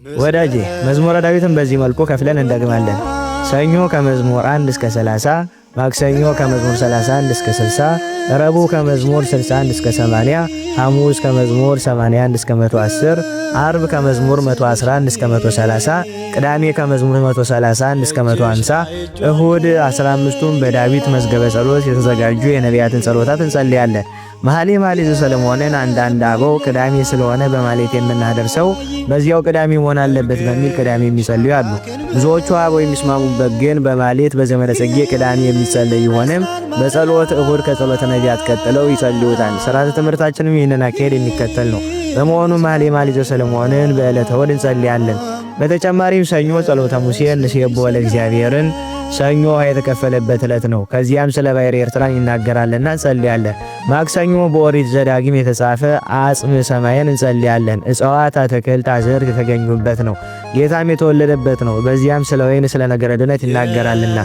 ወዳጄ፣ መዝሙረ ዳዊትን በዚህ መልኩ ከፍለን እንደግማለን። ሰኞ ከመዝሙር 1 እስከ 30፣ ማክሰኞ ከመዝሙር 31 እስከ 60፣ ረቡዕ ከመዝሙር 61 እስከ 80፣ ሐሙስ ከመዝሙር 81 እስከ 110፣ አርብ ከመዝሙር 111 እስከ 130፣ ቅዳሜ ከመዝሙር 131 እስከ 150፣ እሁድ 15ቱን በዳዊት መዝገበ ጸሎት የተዘጋጁ የነቢያትን ጸሎታት እንጸልያለን። መኃልየ መኃልይ ዘሰሎሞንን አንዳንድ አበው ቅዳሜ ስለሆነ በማለት የምናደርሰው በዚያው ቅዳሜ መሆን አለበት በሚል ቅዳሜ የሚጸልዩ አሉ። ብዙዎቹ አበው የሚስማሙበት ግን በማለት በዘመነ ጽጌ ቅዳሜ የሚጸለይ ቢሆንም በጸሎት እሁድ ከጸሎተ ነቢያት ቀጥለው ይጸልዩታል። ሥርዓተ ትምህርታችንም ይህንን አካሄድ የሚከተል ነው። በመሆኑ መኃልየ መኃልይ ዘሰሎሞንን በዕለተ እሁድ እንጸልያለን። በተጨማሪም ሰኞ ጸሎተ ሙሴን ንሴብሖ ለእግዚአብሔርን፣ ሰኞ ውሃ የተከፈለበት ዕለት ነው። ከዚያም ስለ ባሕረ ኤርትራን ይናገራልና እንጸልያለን። ማክሰኞ በኦሪት ዘዳግም የተጻፈ አጽም ሰማይን እንጸልያለን። እጽዋት፣ አትክልት፣ አዝርዕት የተገኙበት ነው። ጌታም የተወለደበት ነው። በዚያም ስለ ወይን፣ ስለ ነገረ ድነት ይናገራልና።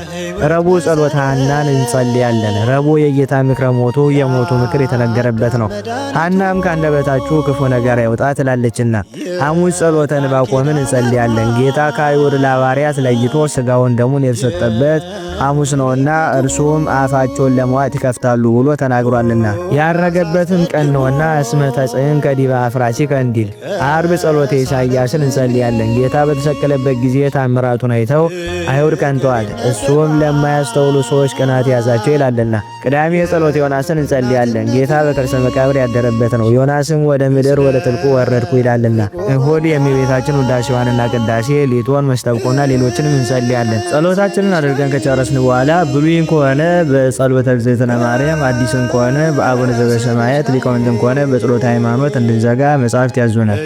ረቡዕ ጸሎተ ሐናን እንጸልያለን። ረቡዕ የጌታ ምክረ ሞቱ የሞቱ ምክር የተነገረበት ነው። ሐናም ካንደበታችሁ ክፉ ነገር አይውጣ ትላለችና። ሐሙስ ጸሎተ ዕንባቆምን እንጸልያለን። ጌታ ከአይሁድ ለሐዋርያት ለይቶ ስጋውን ደሙን የተሰጠበት ሐሙስ ነውና እርሱም አፋቸውን ለመዋጥ ይከፍታሉ ብሎ ተናግሯልና ያረገበትም ቀን ነውና እስመ ተጽዕንከ ዲበ አፍራሲከ እንዲል። አርብ ጸሎተ ኢሳይያስን እንጸልያለን። ጌታ በተሰቀለበት ጊዜ ታምራቱን አይተው አይሁድ ቀንተዋል። እሱም ለማያስተውሉ ሰዎች ቅናት ያዛቸው ይላልና። ቅዳሜ ጸሎተ ዮናስን እንጸልያለን። ጌታ በከርሰ መቃብር ያደረበት ነው። ዮናስም ወደ ምድር ወደ ጥልቁ ወረድኩ ይላልና። እሁድ የእመቤታችን ውዳሴዋንና ቅዳሴ፣ ሊቶን፣ መስተብቆና ሌሎችንም እንጸልያለን። ጸሎታችንን አድርገን ከጨረስን በኋላ ብሉይን ከሆነ በጸሎተ እግዝእትነ ማርያም፣ አዲስን ከሆነ በአቡነ ዘበሰማያት፣ ሊቃውንትን ከሆነ በጸሎተ ሃይማኖት እንድንዘጋ መጻሕፍት ያዙናል።